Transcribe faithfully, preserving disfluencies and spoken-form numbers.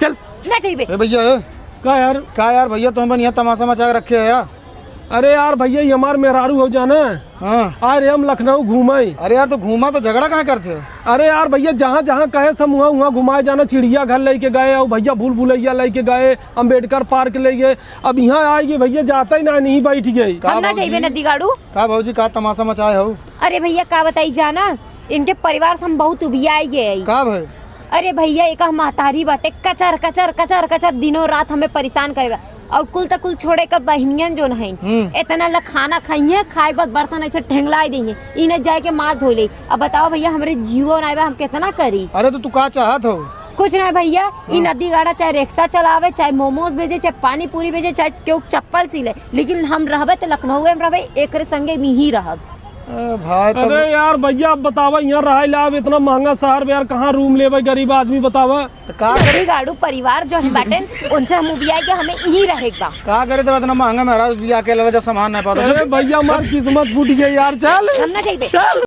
चल। ना जइबे। ए भइया, ए। का यार? का यार भइया, तुम बन यहाँ तमाशा मचा के रखे है यार। अरे यार भइया, ये हमार मेहरारू हो जाना। हाँ। अरे हम लखनऊ घूमे। अरे यार, तो घूमा तो झगड़ा काहे करते हो? अरे यार भइया, जहाँ जहाँ कहे सब वहाँ वहाँ घुमाए जाना, चिड़ियाघर लेके गए, और भइया भूल भुलैया लेके गए, अम्बेडकर पार्क ले गए। अब यहाँ आए गए भइया, जाता ही ना, नहीं बैठ गए। का हम ना भौजी? जइबे नदी गाड़ू। का भौजी, का तमाशा मचाए हो? अरे भइया, का बताई जाना, इनके परिवार से हम बहुत उबियाई गए हई। का भइल? अरे भइया, एक महतारी बाटे, कचर, कचर, कचर, कचर, दिनों रात हमें परेशान करे बा। और कुल त कुल छोड़े का बहिनियन जोन हईन, हम्म। इतना ल खाना खइहें, खाए बाद बर्तन ऐसे ठेंगलाए देंगे, इन्हें जाए के माथ धो ले। अब बताओ भइया, हमरे जीवो नाय बा, हम कितना करी? अरे तो तू का चाहत हो? कुछ ना भइया, ई हाँ। नदी गाड़ा चाहे रिक्शा चलावे, चाहे मोमोज बेचे, चाहे पानी पूरी बेचे, चाहे केहू चप्पल सिले, लेकिन हम रहबे त लखनऊ में रहबे, एकरे संगे में ही रहब। ए भाई, तब अरे यार भइया, अब बतावा, यहाँ रहे ला, अब इतना महंगा शहर में यार, कहाँ रूम लेबे गरीब आदमी, बतावा। तो का करे? गाड़ू परिवार जो है बाटेन, उनसे हम उबिया के हमें यहीं रहे के बा। का करे, तब इतना महंगा मेहरारू बिया के लेला, जब सामान ना पाता। अरे भइया, हमार किस्मत फूट गई यार, चल। हम ना जाइबे। चल।